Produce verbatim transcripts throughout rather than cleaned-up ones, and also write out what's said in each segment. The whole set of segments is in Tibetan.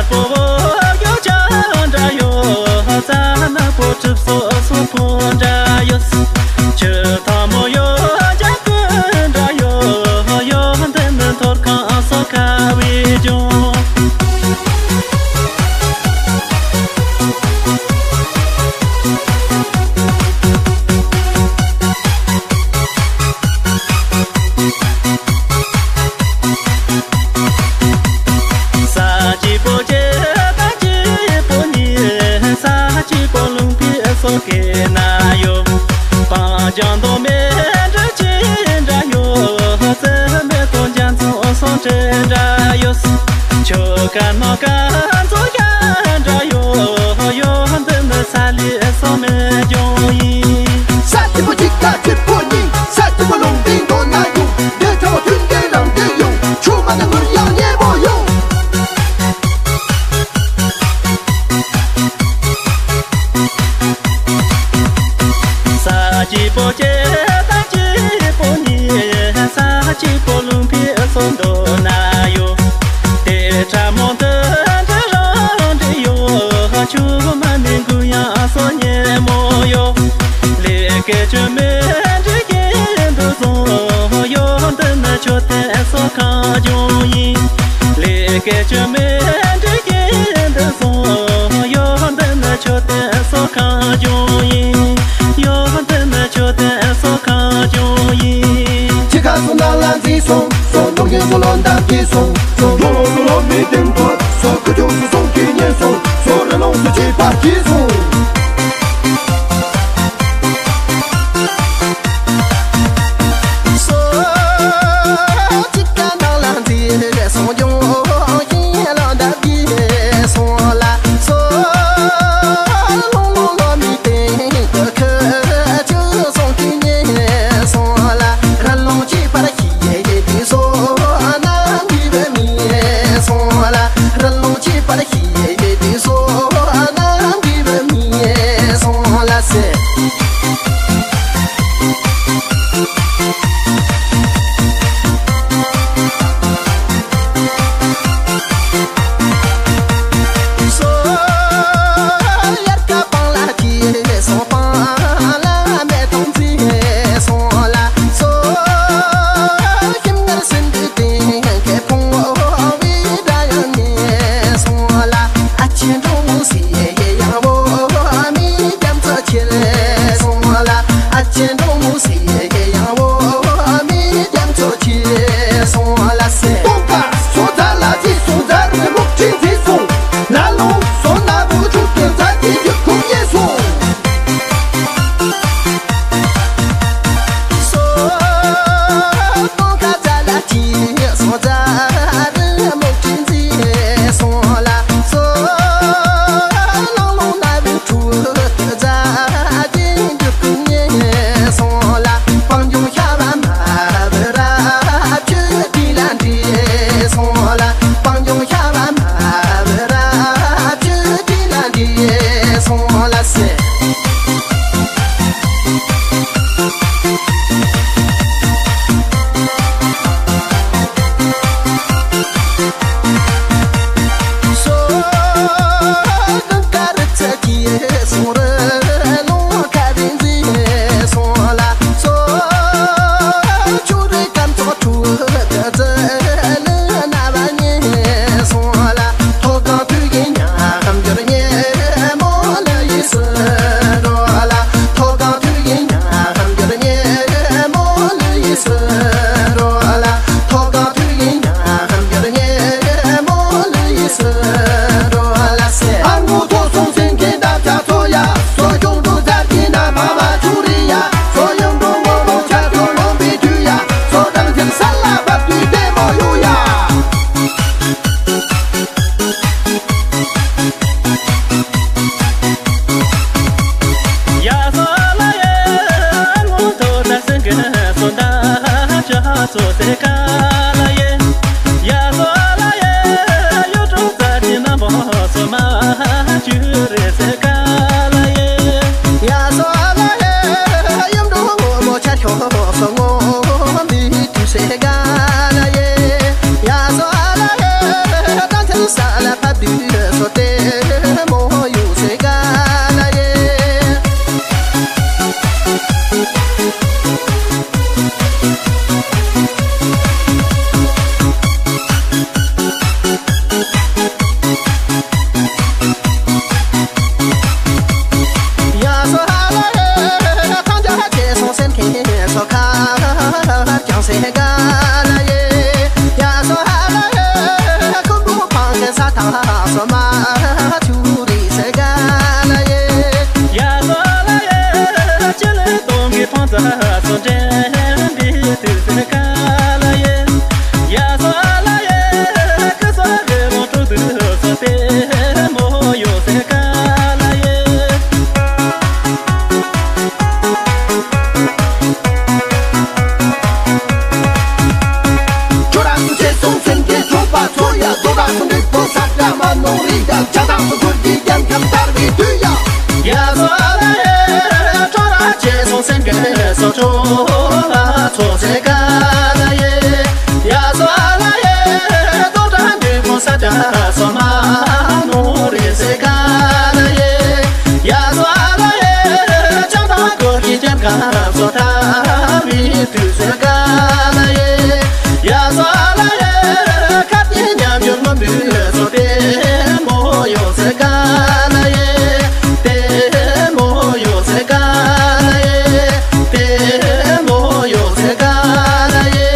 པོ་བོ་ཡོ་ཅ་འདྲ་ཡོ། ཙ་ན་པོ་གྲིབ་སོ་སོ་པོ་འདྲ་ཡོ། ཆུ་ཐང་མོ་ཡོ་ཅ་ཀུ་འདྲ་ཡོ། ཡོ་འདི་ནི་ཐོར་ཁང་སོ་ཁ་བའི་ལྗོངས། ས་གཅིག་པོ་ཅེ་ད་གཅིག་པོ་ཉིད། ས་གཅིག་པོ་ལུང་པའི་སོ་སྐད་ན་ཡོད། སྤང་ལྗང་མདོག་མེ་འབྲི་ཅི་འདྲ་ཡོད། རྩི་མེ་དོ་འཇའ་ཚོན་སོང་བྲེ་འདྲ་ཡོད། ཆོ་ག་ནོ་ག་མཚོ་ཡ་འདྲ་ཡོད། ཡོད་འདི་ནི་ས་ལི་སོ་མེ་ལྗོངས་ཡིན། ས་གཅིག་པོ་གཅིག་ད་གཅིག་པོ་གཉིས། ས་གཅིག་པོ་ལུང་པའི་མདོ་ན་ཡོད། འདི་ཚ་བོ་མཐུན་ལྡན་རང་བདེ་ཡོད། ཆུ་མ་ནི་ངུར་ཡང་ཉེ་པོ་ཡོད། ས་གཅིག་པོ་ཅེ་ད་གཅིག་པོ་ཉིད། ས་གཅིག་པོ་ལུང་པའི་སོ་མདོ་ན་ཡོད། དེ་ཁྲ་མོ་འདི་འདྲ་རང་འདྲ་ཡོད། ཆུ་མ་ནི་འགུ་ཡང་སོ་ཉེ་མོ་ཡོད། ལས་ཀའི་ཆུ་མེ་འདྲ་ཡིན་འདུ་སོང་ཡོད། འདི་ནི་ཆོས་དད་སོ་ཁ་ལྗོངས་ཡིན། ལས་ཀའི་ཆུ་མེ་འདྲ་ཡིན་འདུ་སོང་ཡོད། འདི་ནི་ཆོས་དད་སོ་ཁ་ལྗོངས་ཡིན། ཡོད་འདི་ནི་ཆོས་དད་སོ་ཁ་ལྗོངས་ཡིན། ཁྱི་ཁ་སོ་ནང་ལ་འཛིན་སོང་། སོ་ནོག་ཡིན་སོ་ལོ་འདབ་ཀྱི་སོང་། སོ་ལོ་ལོ་ལོ་མི་བདེན་པོ། སོ་ཁུ་ཆུ་སོ་སོང་གི་ཉེན་སོང་། སོ་རི་ལོང་སུ་ཆི་པ་ཀྱི་སོང་། ཁྱོད་རང་ཚོ་ཚེ་སྲོག་སེམས་ཅན་ཚོགས་པ་ཚོ་ཡ། བཟོ་གྲྭ་སུ་འགྲིག་པོ་ས་ཆ་མ་ནོར་རིགས་ཡ། ཆ་ཚང་དུ་ཁུར་གྱི་རྒྱལ་ཁམས་དར་བའི་དུས་ཡ། ཡ་བཟོ་ཨ་ལ་ཡེ། ཁྱོད་རང་ཚེ་སྲོག་སེམས་ཅན་སོ་ཚོགས་ཚོགས་ཚེ་ག་ལ་ཡེ། ཡ་བཟོ་ཨ་ལ་ཡེ། བཟོ་གྲྭ་འགྲིག་པོ་ས་ཆ་སོ་མ་ནོར་རིགས་ཚེ་ག་ལ་ཡེ། ཡ་བཟོ་ཨ་ལ་ཡེ། ཆ་ཚང་དུ་ཁུར་གྱི་རྒྱལ་ཁམས་སོ་དར་བའི་དུས་ཚོད་ག་ལ་ཡེ། ཡ་བཟོ་ཨ་ལ་ཡེ། ཁ་གཏད་མཉམ་འཇོག་མུ་མཐུད་བཟོ་བདེ་མོ་ཡོང་ཟེར་ག་ལ་ཡེ། བདེ་མོ་ཡོང་ཟེར་ག་ལ་ཡེ། བདེ་མོ་ཡོང་ཟེར་ག་ལ་ཡེ།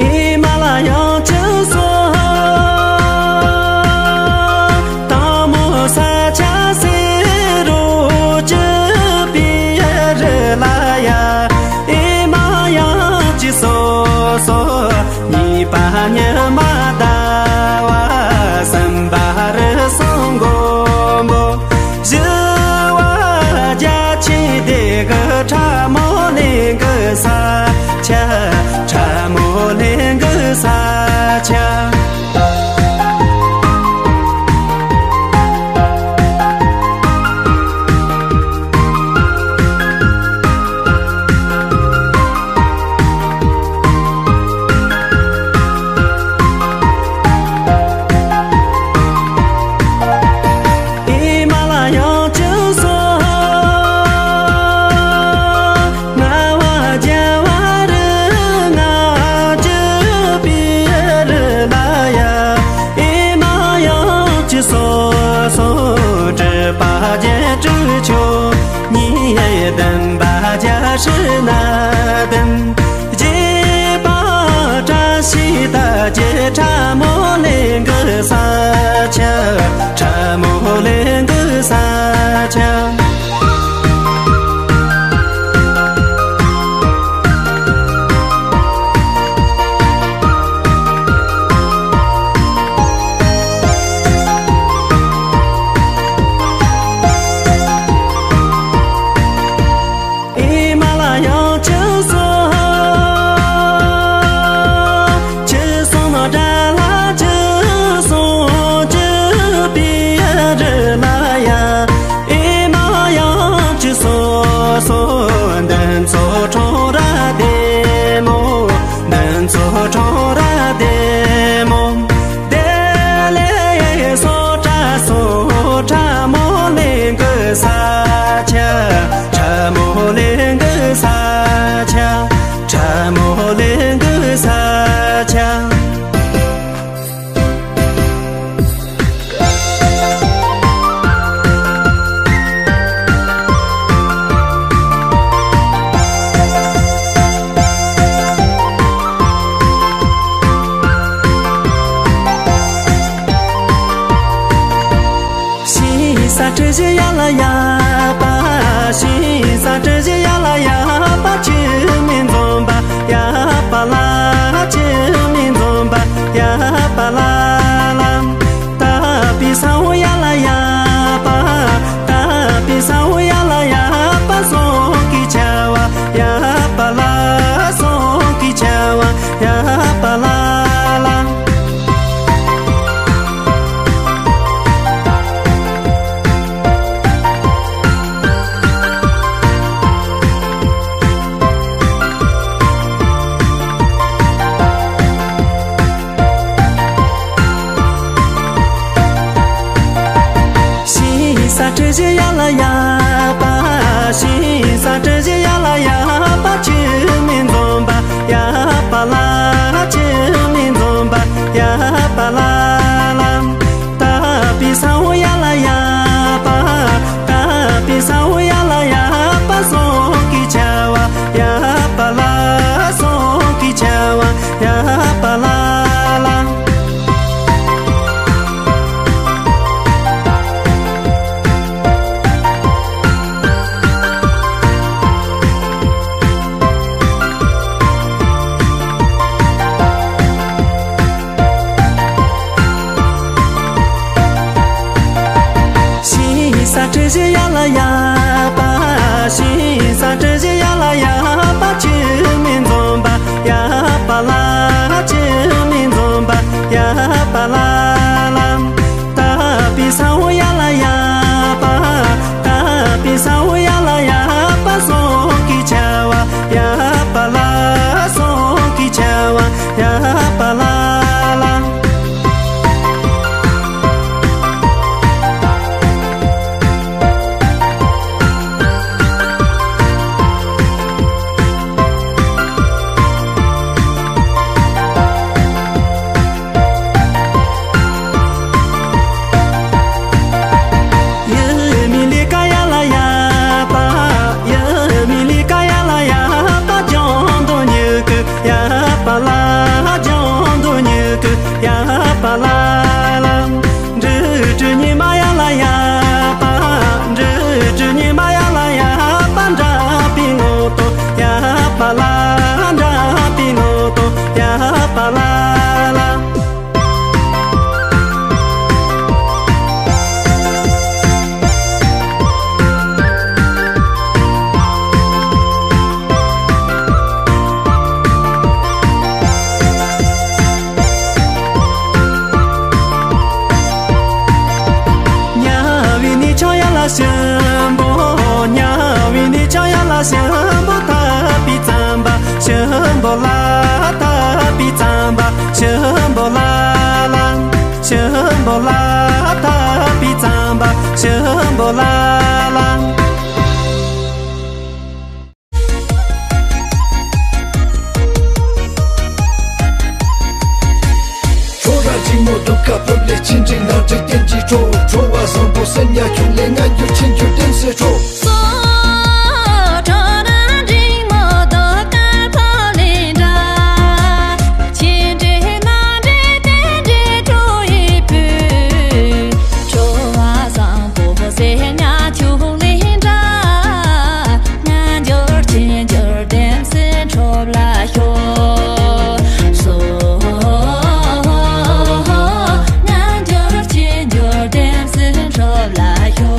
ཨེ་མ་ལ་ཡང་ཅི་སོ། དང་མོ་ས་ཆ་སེ་རོ་ཅི་པི་ཡ་རི་ལ་ཡ། ཨེ་མ་ཡང་ཅི་སོ་སོ། གཉིས་པ་ཉི་མ་ཟླ་བ་གསུམ་པ་རི་སོང་མགོན་པོ། བཞི་བ་རྒྱ་ཆེ་དེ་གི་ཁྲ་མོ་ལེན་གི་ས་ཆ། ཁྲ་མོ་ལེན་གི་ས་ཆ། ཨེ་མ་ལ་ཡང་ཅི་སོ། ལྔ་བ་རྒྱ་བ་རི་ལྔ་བཅུ་པའི་རི་ལ་ཡ། ཨེ་མ་ཡང་ཅི་སོ་སོ། དྲུག་པ་རྒྱལ་དྲུག་མཆོག་གཉིས། བདུན་པ་རྒྱལ་སྲིད་སྣ་བདུན། བརྒྱད་པ་བཀྲ་ཤིས་རྟགས་བརྒྱད། ཁྲ་མོ་ལེན་གི་ས་ཆ། ཁྲ་མོ་ལེན་གི་ས་ཆ། ཨེ་མ་ལ་ཡང་ཅི་སོ། ཅི་སོང་ན་དགྲ་ལྷ་ཅི་སོང་ཅི་པི་ཡ་རི་ལ་ཡ། ཨེ་མ་ཡང་ཅི་སོ་སོ། འདི་ཚོ་ཁྲོམ་ར་བདེ་མོ། འདི་ཚོ་ཁྲོམ་ར་བདེ་མོ། དེ་ལས་སོ་ཁྲ་སོ་ཁྲ་མོ་ལེན་གི་ས་ཆ། ཁྲ་མོ་ལེན་གི་ས་ཆ། ཁྲ་མོ་ལེན་གི་ས་ཆ། ཤིང་བཟའ་སྤྲུལ་གཞི་ཡ་ལ་ཡ་པ། ཤིང་བཟའ་སྤྲུལ་གཞི་ཡ་ལ་ཡ་པ། ཆུ་མིག་འཛོམས་པ་ཡ་པ་ལ། ཆུ་མིག་འཛོམས་པ་ཡ་པ་ལ་ལ། ད་པི་ས་འོ་ཡ་ལ་ཡ་པ། ད་པི་ས་འོ་ཡ་ལ་ཡ་པ། སོང་གི་ཆ་བ་ཡ་པ་ལ། སོང་གི་ཆ་བ་ཡ་པ་ལ་ལ། ཤིང་བཟའ་སྤྲུལ་གཞི་ཡ་ལ་ཡ་པ། ཤིང་བཟའ་སྤྲུལ་གཞི་ཡ་ལ་ཡ་པ། ཆུ་མིག་འཛོམས་པ་ཡ་པ་ལ། ཆུ་མིག་འཛོམས་པ་ཡ་པ་ལ་ལ། ད་པི་ས་འོ་ཡ་ལ་ཡ་ སྤྲུལ་གཞི་ཡ་ལ་ཡ་པ། ཞིང་ས་སྤྲུལ་གཞི་ཡ་ལ་ཡ་པ། ཆུ་མིག་འཛོམས་པ་ཡ་པ་ལ། ཆུ་མིག་འཛོམས་པ་ཡ་པ་ལ་ལ། དག་པའི་ས་འོག་ཡ་ལ་ཡ་པ། དག་པའི་ས་འོག་ཡ་ལ་ཡ་པ། སྲོག་གི་ཆ་བ་ཡ་པ་ལ། སྲོག་གི་ཆ་བ་ཡ་པ་ལ་ལ། ཡ་མི་ལི་ཀ་ཡ་ལ་ཡ་པ། ཡ་མི་ལི་ཀ་ཡ་ལ་ཡ་པ། ལྗང་མདོག་མྱུ་གུ་ཡ་པ་ལ། ལྗང་མདོག་མྱུ་གུ་ཡ་པ་ལ་ལ། འབྲུ་དྲུག་ཉི་མ་ཡ་ལ་ཡ་པ། འབྲུ་དྲུག་ཉི་མ་ཡ་ལ་ཡ་པ། འདྲ་པའི་ངོ་ཏོ་ཡ་པ་ལ། འདྲ་པའི་ངོ་ཏོ་ཡ་པ་ལ་ལ། ཉ་བའི་ནི་ཆ་ཡ་ལ་ཞིམ་པོ། ཉ་བའི་ནི་ཆ་ཡ་ལ་ཞིམ་པོ། དག་པའི་རྩམ་པ་ཞིམ་པོ་ལ། དག་པའི་རྩམ་པ་ཞིམ་པོ་ལ་ལ། ཞིམ་པོ་ལ། དག་པའི་རྩམ་པ་ཞིམ་པོ་ལ་ལ། ཁྲོ་ར་འཇིགས་མོ་གདུགས་དཀར་ཕུབ་ལས། ཆེ་འབྲིང་ནང་འབྲིང་བསྟན་གྱི་ཁྲོ། ཁྲོ་བ་བཟང་པོ་སེམས་ཉག་ཁྱུང་ལས། སྔ་འགྱུར་ཆེ་འགྱུར་བསྟན་སྲིད་ཁྲོ། སོ། ཁྲོ་ར་འཇིགས་མོ་གདུགས་དཀར་ཕུབ་ལས་འདྲ། ཆེ་འབྲིང་ནང་འབྲིང་བསྟན་འབྲིང་ཁྲོ་ཡི་བུ། ཁྲོ་བ་བཟང་པོ་སེམས་ཉག་ཁྱུང་ལས་འདྲ། སྔ་འགྱུར་ཆེ་འགྱུར་བསྟན་སྲིད་ཁྲོ་ལ་ཤོག། སོ། སྔ་འགྱུར་ཆེ་འགྱུར་བསྟན་སྲིད་ཁྲོ་ལ་ཤོག།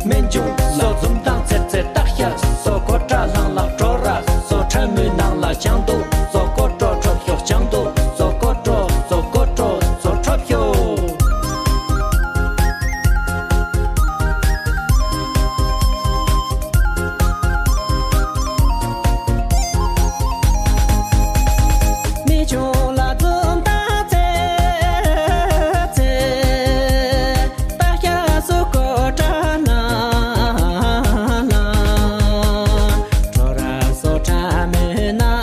སྨན་ཆུང་སོགས་འཛུམ་མདངས་འཚེར་འཚེར་སྟག་ཤར་སོགས་སྒོ་བྲ་ལྷང་ལྷང་བྲོ་ར་སོགས་ཁྲ་མོའི་ནང་ལ་ལྗང་མདོག་སོགས་སྒོ་བྲོ་ཁྲོབ་ཤོག་ལྗང་མདོག་སོགས་སྒོ་བྲོ་སོགས་སྒོ་བྲོ་སོགས་ཁྲོབ་ཤོག་མི་ཆུང་ལ་འཛུམ་མདངས་འཚེར་འཚེར། སྟག་ཤར་སོགས་སྒོ་བྲ་ནང་ལ། བྲོ་ར་སོགས་ཁྲ་མོའི་ནང་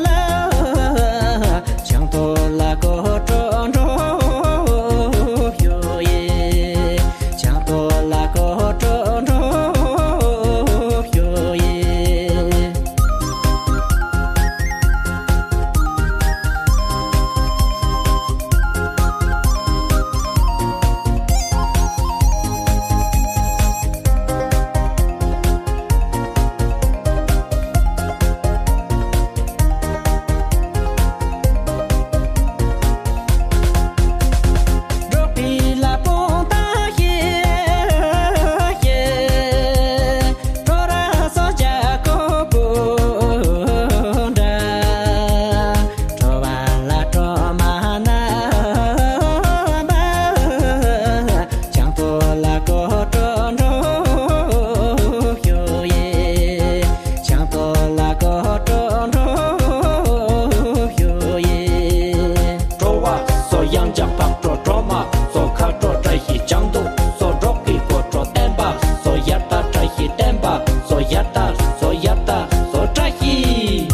ལ། ལྗང་མདོག་ལ་སྒོ་བྲོ་བྲོ་ཤོག་ཡེ། ལྗང་མདོག་ལ་སྒོ་བྲོ་བྲོ་ཤོག་ཡེ། འབྲོག་པའི་ལ་བོང་ཐང་ཤེ་ཤེ། བྲོ་ར་སོགས་བྱ་ཀོ་པོ་འདྲ། བྲོ་བ་ལ་བྲོ་མ་ན་བ། ལྗང་མདོག་ལ་སྒོ་བྲོ་བྲོ་ཤོག་ཡེ། ལྗང་མདོག་ལ་སྒོ་བྲོ་བྲོ་ཤོག་ཡེ། བྲོ་བ་སོགས་གཡང་ལྗང་ཕག་བྲོ། བྲོ་མ་སོགས་ཁ་བྲོ་བཀྲ་ཤིས། ལྗང་མདོག་སོགས་འབྲོག་གི་སྒོ་བྲོ། བསྟན་པ་སོགས་ཡར་ལྟ་བཀྲ་ཤིས། བསྟན་པ་སོགས་ཡར་ལྟ་སོགས་ཡར་ལྟ་སོགས་བཀྲ་ཤིས།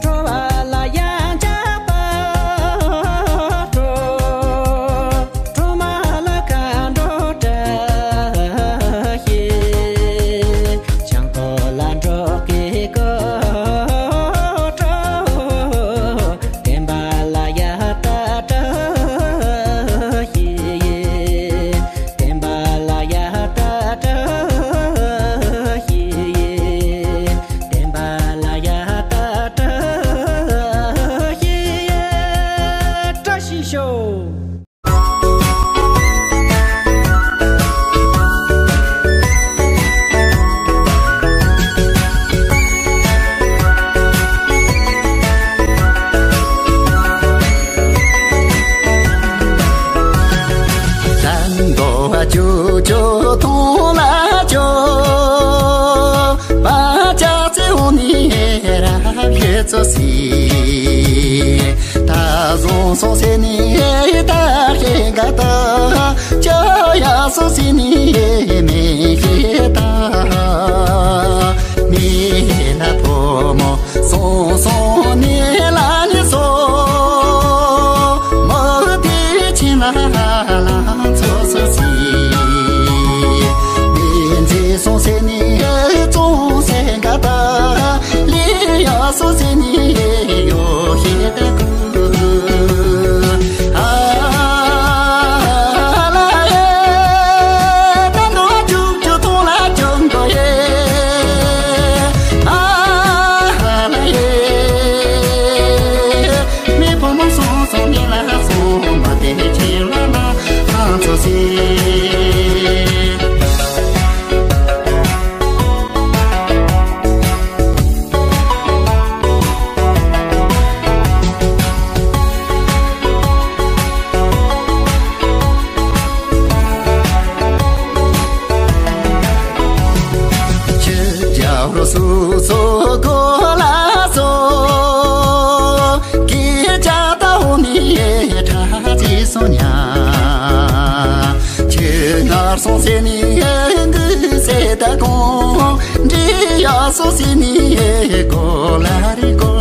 བྲོ་བ་ལ་གཡང་ལྗང་ཕག་བྲོ། བྲོ་མ་ལ་མཁའ་འགྲོ་བཀྲ་ཤིས། ལྗང་མདོག་ལ་འབྲོག་གི་སྒོ་བྲོ། བསྟན་པ་ལ་ཡ་ཏ་བཀྲ་ཤིས། བསྟན་པ་ལ་ཡ་ཏ་བཀྲ་ཤིས། བསྟན་པ་ལ་ཡ་ཏ་བཀྲ་ཤིས། བཀྲ་ཤིས་ཤོག། ད་འདོ་བ་ཅུ་ཅུ་ཐོང་ལ་ཅོ། བ་ཅག་ཙེ་འོ་ནི་ར་བྷེ་ཙོ་སི། ད་བཟུང་སོང་སེ་ནི་ད་ཤེ་ག་ད། ཅོ་ཡ་སོ་སི་ནི་མེ་ཤེ་ད། མེ་ལ་ཕོ་མོ། སོང་སོང་ནི་ལ་ནི་སོ། མོ་དེ་ཆི་ན་ལ་ཚོ་སོ་སི། མི་འཛི་སོང་སེ་ནི་ཙོང་སེ་ག་ད། ལི་ཡ་སོ་སི་ནི་ཡོ་ཤེ་ད་ཀུ། ཨ་ལ་ཡེ། ད་འདོ་ཅུག་ཅུ་ཐོང་ལ་ཅུག་འདོ་ཡེ། ཨ་ལ་ཡེ། མི་ཕོ་མོ་སོང་སོང་ནི་ལ་སོང་མ་དེ་ཆེ་ལ་ལ་ཧང་ཚོ་སི། ཁྱེད་རྒྱབ་རོ་སུ་སོ་གོ་ལ་སོ། ཀི་ཅ་ཏ་འོ་ནི་ཁྲ་ཅི་སོ་ཉ། ཁྱེད་ངར་སོང་སེ་ནི་འདི་སེ་ད་གོང་། འདི་ཡ་སོ་སི་ནི་གོ་ལ་རི་གོ།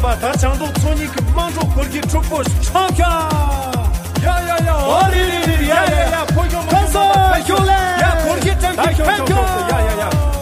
པ་ད་བྱང་ཐོག་ཚོ་གཉིས་ཀྱི་དམངས་ཁྲོད་སྒོར་གྱི་ཕྲུག་པོ་ཆང་ཁྱ། ཡ་ཡ་ཡ། ཨོ་རི་རི་རི་རི། ཡ་ཡ་ཡ། ཕོ་ཁྱོད་མ་ཁྱོད་སོ་ཁྱོད་ལེ། ཡ་སྒོར་གྱི་ཀྲང་གི་ཁྱོད་ཁྱོད། ཡ་ཡ་ཡ།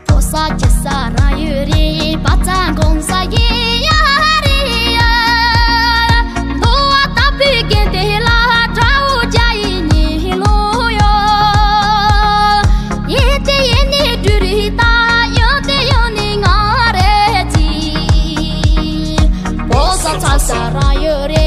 ཐོག་ས་ཅི་ས་རང་ཡོད་རེད། པ་ཙ་འགོང་ས་ཡིན་ཡ་རེད་ཡ། འདོ་བ་ལྟ་བུའི་རྒན་དེ་ལ་དགྲ་བོ་རྒྱ་ཡི་ཉི་ལོ་ཡོད། ཡིན་དེ་ཡིན་ནི་འབྲུ་རིགས་ད་ཡོད་དེ་ཡོད་ནི་ང་རེད་ཅི། ཐོག་ས་ཚ་ས་རང་ཡོད་རེད།